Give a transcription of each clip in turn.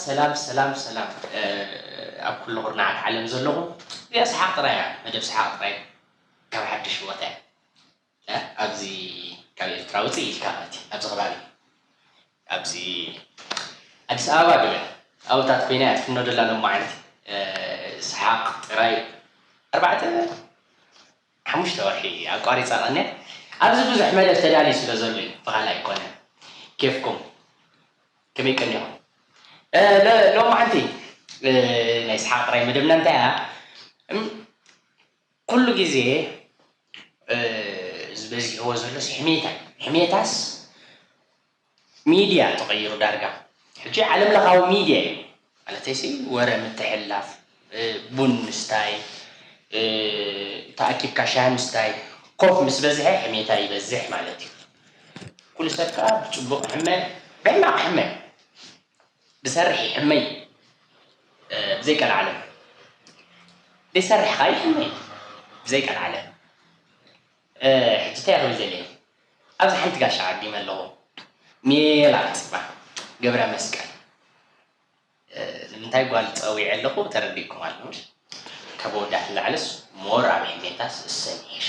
ሰላም ሰላም ሰላም፣ ኣብ ኩሉ ኩርናዓት ዓለም ዘለኹም። እዚኣ ሰሓቕ ጥራይ እያ፣ መደብ ሰሓቕ ጥራይ ካብ ሓድሽ ቦታ እያ። ኣብዚ ካብ ኤርትራ ውፅእ ኢልካ ማለት እዩ፣ ኣብዚ ከባቢ ኣብዚ ኣዲስ ኣበባ ዶ ኣብታት ኮይና እያ ትፍኖ ደላ ሎማዓንቲ። ሰሓቕ ጥራይ ኣርባዕተ ሓሙሽተ ወርሒ ኣቋሪፃ ቀንያ። ኣብዚ ብዙሕ መደብ ተዳልዩ ስለ ዘሎ እዩ፣ ብኻልእ ኣይኮነን። ኬፍኩም ከመይ ቀኒኹም? ሎማዓንቲ ናይ ሰሓቕ ጥራይ መደብና እንታይ እያ? ኩሉ ግዜ ዝበዚሕዎ ዘሎ ሕሜታ እዩ። ሕሜታስ ሚድያ ተቐይሩ ዳርጋ። ሕጂ ዓለም ለኻዊ ሚድያ እዩ። ማለተይሲ ወረ ምትሕልላፍ፣ ቡን ምስታይ፣ ተኣኪብካ ሻሂ ምስታይ፣ ኮፍ ምስ በዝሐ ሕሜታ ይበዝሕ ማለት እዩ። ኩሉ ሰብ ከዓ ብፅቡቕ ሕመ፣ ብሕማቕ ሕመ። ዝሰርሕ ይሕመይ ብዘይቀልዓለም፣ ዘይሰርሕ ከዓ ይሕመይ ብዘይቀልዓለም። ሕጂ እንታይ ክብል ደልየ፣ ኣብዚ ሓንቲ ጋሻ ዓዲመ ኣለኹ። ሜላት ትበሃል፣ ገብረ መስቀል። ንምንታይ ጓል ፀዊዐ ኣለኹ ተረዲእኩም ኣሎ። ካብ ኣወዳት ንላዕልስ ሞር ኣብ ሕሜታስ እሰን ይሕሻ።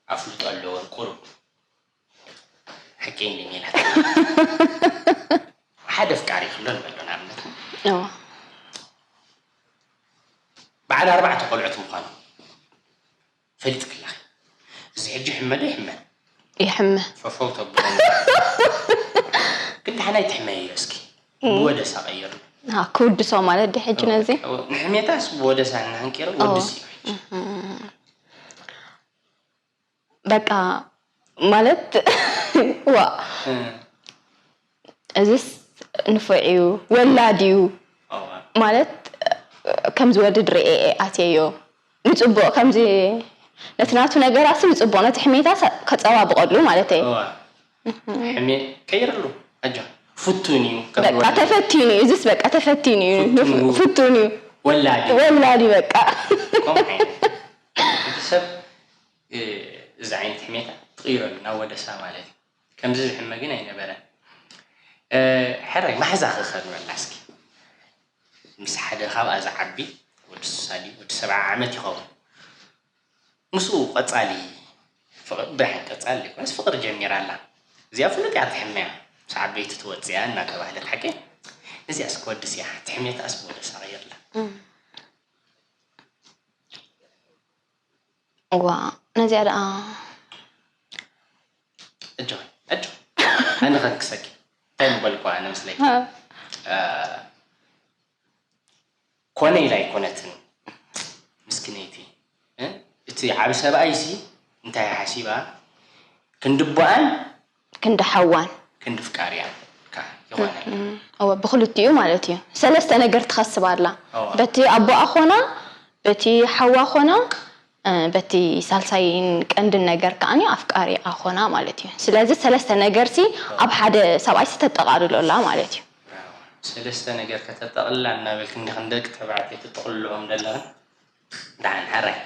ኣፍልጦ ኣለወን ቁሩብ። ሓቂ እንዲ ሜላት። ሓደ ኣፍቃሪ ክሎ ንበሎ ንኣብነት። በዓል ኣርባዕተ ቆልዑት ምዃኑ ፈሊጥክላ። እዚ ሕጂ ሕመ ዶ ይሕመ? ይሕመ። ፈፈው ተብሎ። ግን ደሓን ኣይትሕመዮ እስኪ። ብወደሳ ቀይር። ክውድሶ ማለት ዲ ሕጂ ነዚ? ንሕሜታስ ብወደሳ እናሃንቂረ ወድስ እዩ ሕጂ። በቃ ማለት ዋ እዚስ ንፉዕ እዩ፣ ወላድ እዩ ማለት ከምዚ ወዲ ድርኤ ኣትየዮ ንፅቡቕ ከምዚ ነቲ ናቱ ነገራሲ ንፅቡቕ ነቲ ሕሜታ ከፀባብቐሉ ማለት እየ። ሕሜ ቀይርሉ ኣጆ ፍቱን እዩ። በቃ ተፈቲኑ እዩ እዚስ በቃ ተፈቲኑ እዩ። ፍቱን እዩ። ወላድ እዩ። ወላድ እዩ በቃ። ከምኡ ዓይነት ሰብ እዚ ዓይነት ሕሜታ ትቕይረሉ ናብ ወደሳ ማለት እዩ። ከምዚ ዝሕመ ግን ኣይነበረን። ሕራይ ማሕዛ ክኸንበላ እስኪ ምስ ሓደ ካብኣ ዝዓቢ ወዲ ስሳ ድዩ ወዲ ሰብዓ ዓመት ይኸውን። ምስኡ ቀጻሊ ፍቕሪ ብርሕን ቀጻሊ ዘይኮነስ ፍቕሪ ጀሚራ ኣላ። እዚኣ ፍሉጥ እያ ትሕመያ ምስ ዓበይቲ ትወፅያ እናተባህለት ሓቂ። እዚኣ እስኪ ወድስያ ትሕሜታ እስኪ ወደሳ ቀይርላ። እዋ ነዚኣ ደኣ እጆ እጆ ኣነ ከንክሰኪ እንታይ ምበልኩ ኣነ መስለኪ ኮነ ኢላ ኣይኮነትን ምስኪነይቲ እቲ ዓብ ሰብኣይ ሲ እንታይ ሓሲባ ክንድቦኣን ክንዲ ሓዋን ክንዲ ፍቃሪያን ይኾነ እወ ብክልቲኡ ማለት እዩ ሰለስተ ነገር ትኸስብ ኣላ በቲ ኣቦኣ ኮና በቲ ሓዋ ኮና በቲ ሳልሳይን ቀንድን ነገር ከዓኒ ኣፍቃሪ ኣኾና ማለት እዩ። ስለዚ ሰለስተ ነገርሲ ኣብ ሓደ ሰብኣይሲ ተጠቓልሎ ኣላ ማለት እዩ። ሰለስተ ነገር ከተጠቕልላ እናበልክ እንዲኽን ደቂ ተባዕትዮ ትጥቕልልኦም ዘለኽን። ደሓን ሓራይ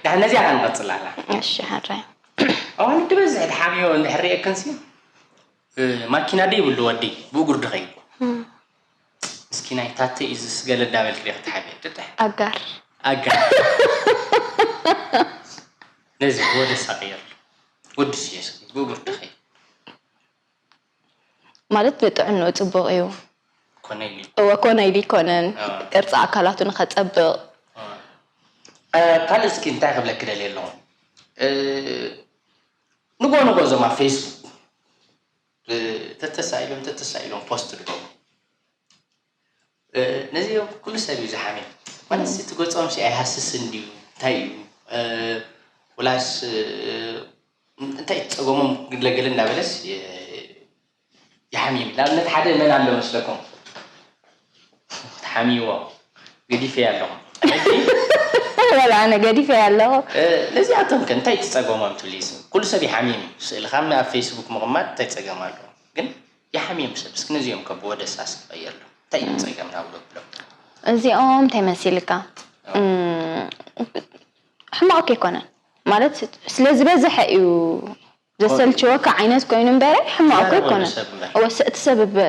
ደሓን ነዚኣ ክንቐፅል ኣላ። እሺ ሓራይ። ኣዋልድ በዝሕ ድሓብዮ እንድሕር ሪኤክንሲ ማኪና ዶ ይብሉ ወዲ ብእግሩ ድኸይድ ምስኪናይ ታተ እዩ ዝስገለ እንዳበልክ ዲኺ ትሓብየ ጥጥሕ ኣጋር ኣጋ ነዚ ወደ ሳቅየር ወዲ ስየስ ብእግሩ ድኸይድ ማለት ንጥዕንኡ ፅቡቕ እዩ። ኮነ ኢሉ እወ ኮነ ኢሉ ይኮነን። ቅርፂ ኣካላቱ ንኸፀብቕ። ካልእ እስኪ እንታይ ክብለኪ ደልየ ኣለኹ ንጎ ንጎ እዞም ኣብ ፌስቡክ ተተሳኢሎም ተተሳኢሎም ፖስት ድገብሩ ነዚኦም ኩሉ ሰብ እዩ ዝሓምዮም ማለት እቲ ገፆም ሲ ኣይሃስስን ድዩ እንታይ እዩ ወላስ እንታይ ፀገሞም ግለገለ እናበለስ ይሓምዮም እዩ ንኣብነት ሓደ መን ኣሎ መስለኩም ተሓምይዎ ገዲፈያ ኣለኹ ወላ ኣነ ገዲፈያ ኣለኹ ነዚኣቶም ከ እንታይ ትፀገሞም ትብሊ ኩሉ ሰብ ይሓምዮም እዩ ስእልካ ኣብ ፌስቡክ ምቕማጥ እንታይ ፀገም ኣለዎ ግን ይሓምዮም ሰብ እስኪ ነዚኦም ከ ብወደሳ እስኪ ቀየርሎም እንታይ እዩ ፀገም ናብ ዶ ብሎም እዚኦም እንታይ መሲልካ ሕማቕ ከይኮነ ማለት ስለ ዝበዝሐ እዩ ዘሰልችወካ ዓይነት ኮይኑ እምበረ ሕማቕ እኮ ይዛረብ ኣሎ ኣይኮነን። ሰብ እምበር። እወ፣ ስ- እቲ ሰብ ብ-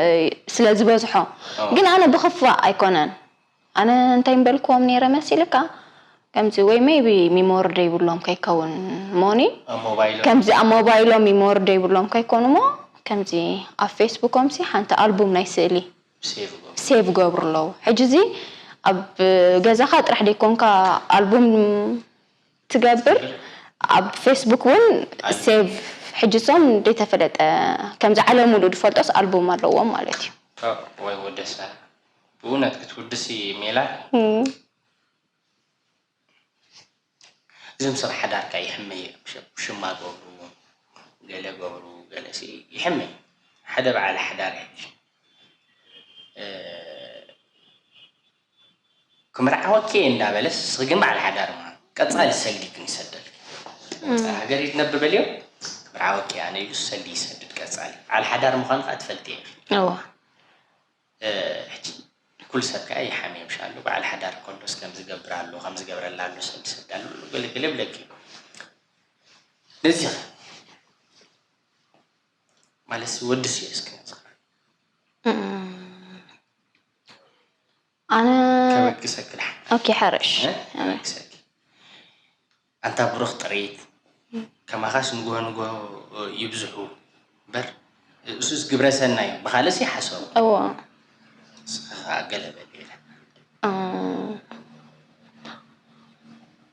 ስለ ዝበዝሖ። ኦ። ግን ኣነ ብኽፋእ ኣይኮነን። ኣነ እንታይ እምበልክዎም ነይረ መሲልካ? ከምዚ ወይ maybe ሚሞሪ ደይብሎም ከይከውን ሞኒ ኣብ ሞባይሎም ከምዚ ኣብ ሞባይሎም ሚሞሪ ደይብሎም ከይኮኑ ሞ ከምዚ ኣብ ፌስቡኮም ሲ ሓንቲ ኣልቡም ናይ ስእሊ ሴቭ ገብሩ። ሴቭ ገብሩ ኣለዉ። ሕጂ እዚ ኣብ ገዛኻ ጥራሕ ደይኮንካ ኣልቡም ትገብር ኣብ ፌስቡክ እውን ሴቭ ሕጂ ሶም ዘይተፈለጠ ከምዚ ዓለም ሙሉእ ዝፈልጦስ ኣልቡም ኣለዎም ማለት እዩ። ኦ፣ ወይ ወደሳ ብእውነት ክትውድሲ ሜላ እም፣ እዞም ሰብ ሓዳርካ ይሕመ ሽማ ገብሩ ገለ ገብሩ ገለ ሲ ይሕመ ሓደ በዓል ሓዳር ሕጂ እ፣ ክምርዓወኪ እየ እንዳበለስ ንስኺ ግን በዓል ሓዳር ምዃን ቀፃሊ ሰልዲ ግን ይሰደልኪ ወፃኢ ሃገር ይትነብር በልዮ ክምርዓወኪ ኣነ ኢሉ ሰልዲ ይሰድድ ቀፃሊ በዓል ሓዳር ምዃን ከዓ ትፈልጢ ኢኺ እዋ እ፣ ሕጂ ኩሉ ሰብ ከዓ ይሓምየምሽ ኣሎ በዓል ሓዳር ከሎስ ከም ዝገብር ኣሎ ከም ዝገብረላ ኣሎ ሰብ ዝሰዳ ኣሎ ገለገለ ይብለኪ ነዚ ኸ ማለት ወዲ ስዮ እስኪ ነዚ ኸ ኣነ ከበግሰኪ ድሓን ኦኬ ሓረሽ እ? ከበግሰኪ ኣንታ ብሩኽ ጥሪት ከማኻስ ንጎ ንጎ ይብዝሑ እምበር እሱስ ግብረ ሰናይ እዩ ብኻልእስ ይሓሰቡ እዎ ንስኻ ገለ በል ኢለ እም፣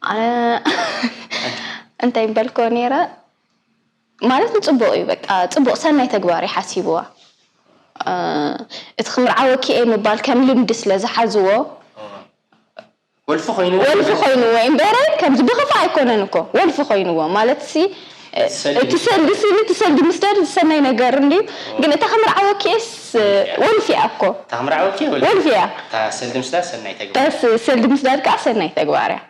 ኣነ እንታይ በልኮ ነይረ ማለት ንፅቡቅ እዩ በቃ ፅቡቅ ሰናይ ተግባር እዩ ሓሲብዋ እ፣ እቲ ክምርዓወኪ እየ ምባል ከም ልምዲ ስለ ዝሓዝዎ ወልፊ ኮይኑ ወልፊ ኮይንዎ እምበረ ከምዚ ብኽፋእ ኣይኮነን እኮ ወልፊ ኮይንዎ ማለት ሲ እ፣ ሰልዲ እቲ ሰልዲ ሲ እቲ ሰልዲ ምስዳድ ሰናይ ነገር እንድዩ ግን እታ ክምርዓወኪ እየስ ወልፊ እያ እኮ ታምራወኪ ወልፊ ወልፊ እያ እታ ሰልዲ ምስዳ ሰናይ ተግባር እታ ስ- ሰልዲ ምስዳድ ከዓ ሰናይ ተግባር እያ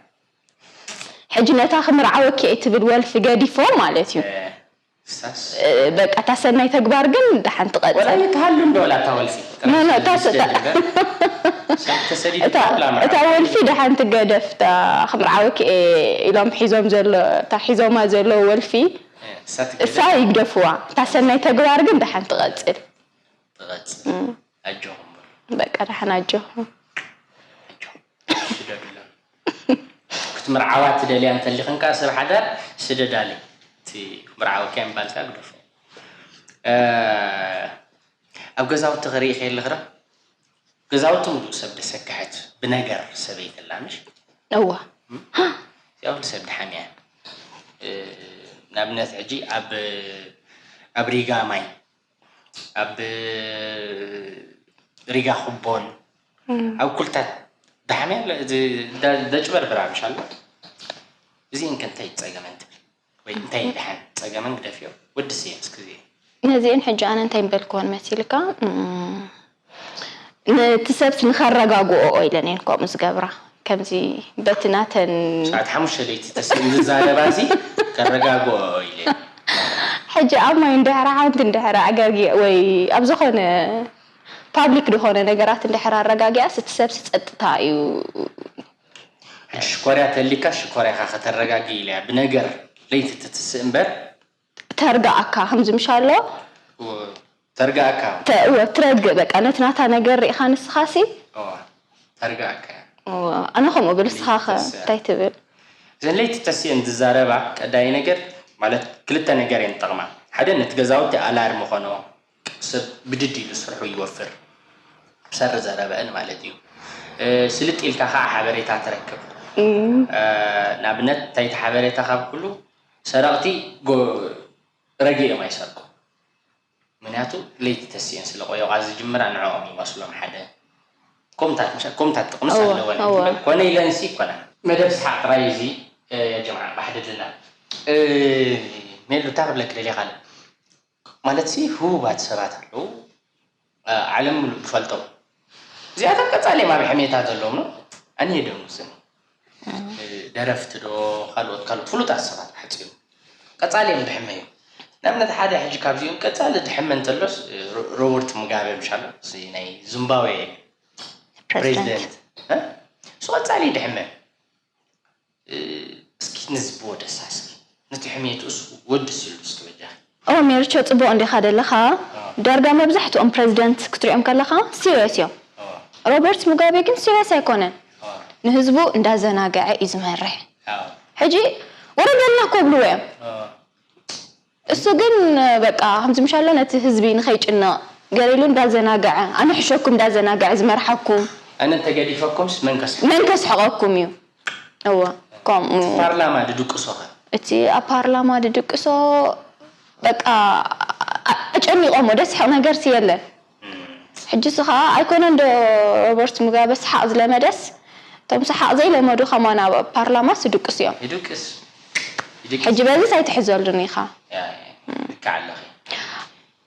ሕጂ ነታ ክምርዓወኪ እየ ትብል ወልፊ ገዲፎ ማለት እዩ ሳስ እ፣ በቃ እታ ሰናይ ተግባር ግን ደሓን ወላ ትቐፅል ይትሃሉ እንዶ ወላ እታ ወልፊ ኖ፣ ኖ፣ እታ ስ- ተሰዲድ እታ እታ ወልፊ ደሓን ትገደፍ እታ ክምርዓወኪ እየ ኢሎም ሒዞም ዘሎ እታ ሒዞማ ዘለዉ ወልፊ እሳ ይግደፍዋ እታ ሰናይ ተግባር ግን ደሓን ትቐፅል ትቐፅል ኣጆኹም በሉ በቃ ደሓን ኣጆኹም ኣጆኹም ስደዱሎም ክትምርዓዋ ትደልያ እንተሊኽን ከዓ ሰብ ሓዳር ስደዳለይ እቲ ክምርዓወኪ እየ ምባልካ ግደፎ እ፣ ኣብ ገዛውቲ ክርኢ ከለኽረ ገዛውቲ ምሉእ ሰብ ደሰካሕት ብነገር ሰበይተላ ምሽ እዋ ያው ሰብ ድሓምያ እ፣ ንኣብነት ሕጂ ኣብ ኣብ ሪጋ ማይ ኣብ ሪጋ ኩቦን ኣብ ኩልታት ድሓምያ ደጭበርብራ ምሽ ኣሎ እዚእን ከ እንታይ ጸገመን ትብል ወይ እንታይ ድሓን ጸገመን ግደፍዮ ወዲ ስየ እስክዚ ነዚአን ሕጂ ኣነ እንታይ ምበልክወን መሲልካ እም፣ ነቲ ሰብስ ንኸረጋግኦ ኢለን እየን ከምኡ ዝገብራ ከምዚ በቲ ናተን ሰዓት ሓሙሽተ ለይቲ ተስእን ዝዛረባ እዚ ከረጋግኦ ኢለ ሕጂ ኣብ ማይ እንድሕር ሓንቲ እንድሕር ኣጋጊ ወይ ኣብ ዝኾነ ፓብሊክ ዝኾነ ነገራት እንድሕር ኣረጋጊኣስ እቲ ሰብስ ፀጥታ እዩ ሕጂ ሽኮርያ ተሊካ ሽኮርያኻ ከተረጋጊ ኢለያ ብነገር ለይቲ ትትስእ እምበር ተርጋኣካ ከምዚ ምሻሎ ተርጋኣካ ተ- እወ ትረግእ በቃ ነቲ ናታ ነገር ሪኢኻ ንስኻሲ እዋ፣ ተርጋኣካ እያ። እወ፣ ኣነ ከምኡ ብል ንስኻ ኸ እንታይ ትብል እዘን ለይቲ ተስእን ዝዛረባ ቀዳይ ነገር ማለት ክልተ ነገር እየን ዝጠቕማ ሓደ ነቲ ገዛውቲ ኣላርም ኾኖ ሰብ ብድድ ኢሉ ስርሑ ይወፍር ሰሪ ዘረበአን ማለት እዩ እ፣ ስልጥ ኢልካ ከዓ ሓበሬታ ትረክብ እ፣ ንኣብነት እንታይ እቲ ሓበሬታ ካብ ኩሉ ሰረቕቲ ጎ- ረጊኦም ኣይሰርቁ ምክንያቱ ለይቲ ተስእን ስለ ቆዮቓ ዝጅምራ ንዕኦም ይመስሎም ሓደ ኮምታት ምሻ ኮምታት ጥቕምስ እወ፣ ኣለወን እወ። ኮነ ኢለንሲ ይኮና መደብ ስሓቅ ጥራይ እዚ እ፣ ያ ጀምዓ ባሕድድና እ፣ ሜሉ እንታይ ክብለክ ደልየ ካልእ ማለት ሲ ህቡባት ሰባት ኣለዉ እ፣ ዓለም ምሉእ ዝፈልጦም እዚኣቶም ቀጻሊ እዮም ኣብ ሕሜታ ዘለዎም ነው ኣንሄዶም ውስን እ፣ ደረፍቲ ዶ ካልኦት ካልኦት ፍሉጣት ሰባት ሓፂሩ ቀጻሊ እዮም ድሕመ እዩ ንኣብነት ሓደ ሕጂ ካብዚኦም ቀጻሊ ድሕመ እንተሎስ ሮ- ሮበርት ሙጋበ ምሻሎ እዚ ናይ ዚምባብዌ ፕሬዚደንት ፕሬዚደንት እ? እሱ ቀጻሊ ድሕመ እ፣ እስኪ ንዝብዎ ደሳ እስኪ ነቲ ሕሜቱ እሱ ወዲ ሲሉ እስኪ በጃ ኦ ሜርቾ፣ ጽቡቕ እንዲኻ ደለኻ። ዳርጋ መብዛሕትኦም ፕረዚደንት ክትሪኦም ከለኻ ሲሪየስ እዮም። ሮበርት ሙጋቤ ግን ሲሪየስ ኣይኮነን። ንህዝቡ እንዳዘናግዐ እዩ ዝመርሕ። ሕጂ ወረደልና እኮ ይብልዎ እዮም። እሱ ግን በቃ ከምዚ ምሻሎ ነቲ ህዝቢ ንኸይጭነቕ ገለ ኢሉ እንዳዘናግዐ፣ ኣነ ሕሸኩም እንዳዘናግዐ ዝመርሓኩም። ኣነ እንተገዲፈኩምስ መን ከስሕቕ? መን ከስሕቐኩም እዩ? እወ፣ ከምኡ። ፓርላማ ድድቅሶ ኸ? እቲ ኣብ ፓርላማ ድድቅሶ በቃ ኣ-፣ ኣጨኒቖሞ፣ ደስሕቕ ነገርሲ የለን። ሕጂ እዚ ኸኣ ኣይኮነን ዶ ሮበርት ሙጋበ ሰሓቕ ዝለመደስ፣ እቶም ሰሓቕ ዘይለመዱ ከማን ኣብ ፓርላማስ ይድቅሱ እዮም። ይድቅስ። ይድቅስ። ሕጂ በዚስ ኣይትሕዘሉን ኢኻ። ያ፣ ያ፣ ልክዕ ኣለኺ።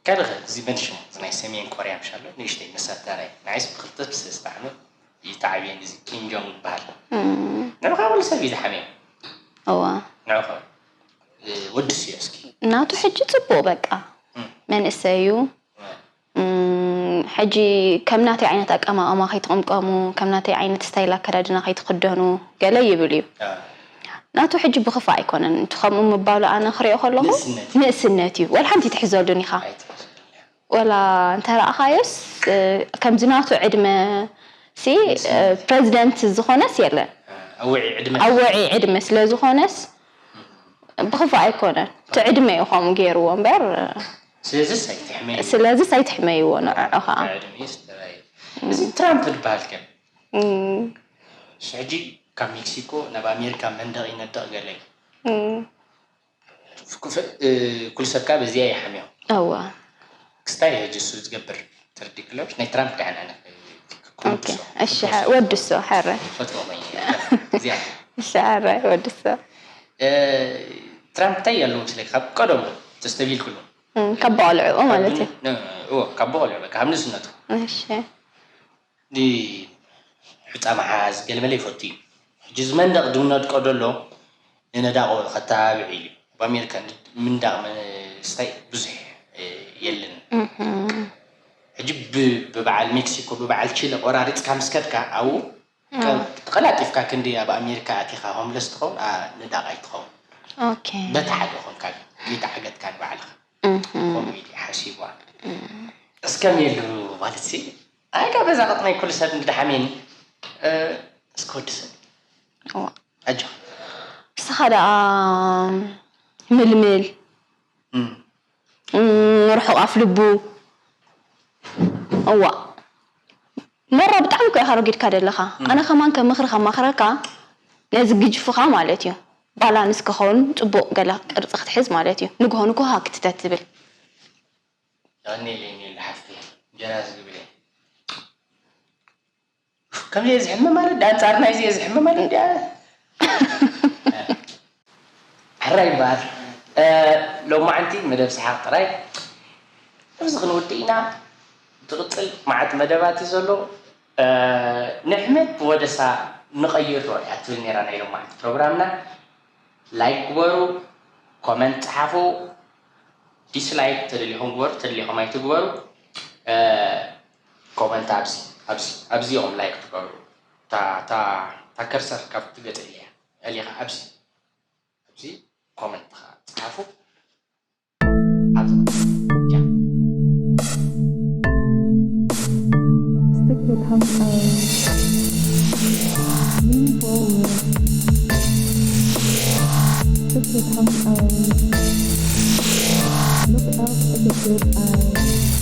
ካልእ ኸ፣ እዚ መንሽን እዚ ናይ ሰሜን ኮርያ ምሻሎ ንእሽተይ መሳተራይ፣ ንዓይስ ብኽልተ ብሰለስተ ዓመት ይተዓብየኒ እዚ ኪም ጆንግ ዝበሃል። ንዑ ኸኣ ኩሉ ሰብ እዩ ዝሓምዮ። እዋ። ንዑ ኸኣ፣ እ፣ ወዲ ስዮ እስኪ። ናቱ ሕጂ ጽቡቕ በቃ። እም። መንእሰይ እዩ። እም። እም፣ ሕጂ ከም ናተይ ዓይነት ኣቀማቕማ ከይትቕምቀሙ፣ ከም ናተይ ዓይነት ስታይል ኣከዳድና ከይትኽደኑ ገለ ይብል እዩ። አ። ናቱ ሕጂ ብኽፋእ ኣይኮነን። እቲ ከምኡ ምባሉ ኣነ ክሪኦ ከለኹ ንእስነት። ንእስነት እዩ። ወላ ሓንቲ ትሕዘሉን ኢኻ። ኣይትሕዘሉን። ወላ እንተ ረኣኻዮስ፣ እ፣ ከምዚ ናቱ ዕድመ ሲ፣ እ፣ ፕረዚደንት ዝኾነስ የለን። ኣውዒ ዕድመ። ኣውዒ ዕድመ ስለ ዝኾነስ ብኽፋእ ኣይኮነን። እቲ ዕድመ እዩ ከምኡ ገይርዎ እምበር፣ ስለዚስ ኣይትሕመዩ። ስለዚስ ኣይትሕመይዎ ንዕዑ ኸዓ። ዕድመ እዩ ዝተባየ። እዚ ትራምፕ ዝበሃል ከ? እም። ሕጂ ካብ ሜክሲኮ ናብ ኣሜሪካ መንደቕ ይነድቕ ገለ እዩ። እም። ክፍ-፣ እ፣ ኩሉ ሰብ ከኣ በዚኣ ይሓምዮ። እዋ። ክስታይ ሕጂ እሱ ዝገብር ትርዲ ክለብሽ ናይ ትራምፕ ደሕና ነ-፣ ኦኬ። እሺ፣ ወድሶ፣ ሕረ። ፈትዎ ወይ እዚኣ። እሺ፣ ሕረ፣ ወድሶ። እ፣ ትራምፕ እንታይ ኣለዎ መስለኪ? ካብ ቀደሙ ተስተቢልክሉ። እም፣ ካብ በቆልዕኡ ማለት እዩ። ን-፣ እዎ፣ ካብ በቆልዑ፣ በቃ፣ ካብ ንእስነቱ። እሺ። ዲ-፣ ሑጻ መሓዝ ገለመለ ይፈቱ እዩ። ሕጂ እዚ መንደቕ ዝነድቆ ዘሎ ንነዳቑ ከተባብዕ ኢሉ። ኣብ ኣሜሪካ ን-፣ ምንዳቕ ምስታይ ብዙሕ፣ እ፣ የለን። እህም። ሕጂ ብ-፣ ብበዓል ሜክሲኮ፣ ብበዓል ቺለ ቆራሪጽካ ምስ ከድካ ኣብኡ፣ እም። ቀ-፣ ተቐላጢፍካ ክንዲ ኣብ ኣሜሪካ ኣቲኻ ሆምለስ ትኸውን፣ ኣ፣ ንዳቕ ኣይትኸውን። ኦኬ። በቲ ሓደ ኾንካ ግን፣ ከይተዓገትካ ንባዕልኻ። እህም። ከምኡ ኢሉ ሓሲብዋ። እም። እስከም የሉ ማለት ሲ፣ ኣይ፣ ካብ በዛ ቅጥነይ ኩሉ ሰብ እንግዳ ሓሜኒ፣ እ፣ እስከ ወዲ ሰብ። እዋ። ኣጆ። ንስኻ ደኣ ምልምል። እም። እም፣ ርሑቕ ኣፍ ልቡ። እዋ። መራ ብጣዕሚ እኮ ኢኻ ረጊድካ ደለኻ። እም። ኣነ ከማን ከም ምኽሪ ከማኽረካ ነዚ ግጅፍኻ ማለት እዩ። ባላንስ ክኸውን ጽቡቕ ገለ ቅርጺ ክትሕዝ ማለት እዩ። ንግሆ ንግሆ ሃክ ትተት ትብል። የቐንየለይ ኔል ሓፍተይ፣ እንጀራ ዝግብለይ። ከምዚ እየ ዝሕመ ማለት፣ ዳ ኣንጻር ናይዚ እየ ዝሕመ ማለት ድያ? ሕራይ እምበኣር፣ እ፣ ሎማዓንቲ መደብ ሰሓቕ ጥራይ። ኣብዚ ክንውድእ ኢና። ትቕጽል መዓት መደባት እዩ ዘሎ። እ፣ ንሕመት ብወደሳ ንቐይሮ እያ ትብል ነይራ ናይ ሎማዓንቲ ፕሮግራምና። ላይክ ግበሩ፣ ኮመንት ጸሓፉ፣ ዲስላይክ ተደሊኹም ግበሩ፣ ተደሊኹም ኣይትግበሩ። እ፣ ኮመንት ኣብዚ፣ ኣብዚ፣ ኣብዚ ኢኹም ላይክ ትገብሩ። እታ፣ እታ፣ እታ ከርሰር ካብ ትገጽ እያ። ኣሊኻ ኣብዚ፣ ኣብዚ ኮመንት ኸዓ ጸሓፉ። ኣብዚ፣ ቻው። Stick with Hong O. Lean forward. Stick with Hong O. Look out for the good eye.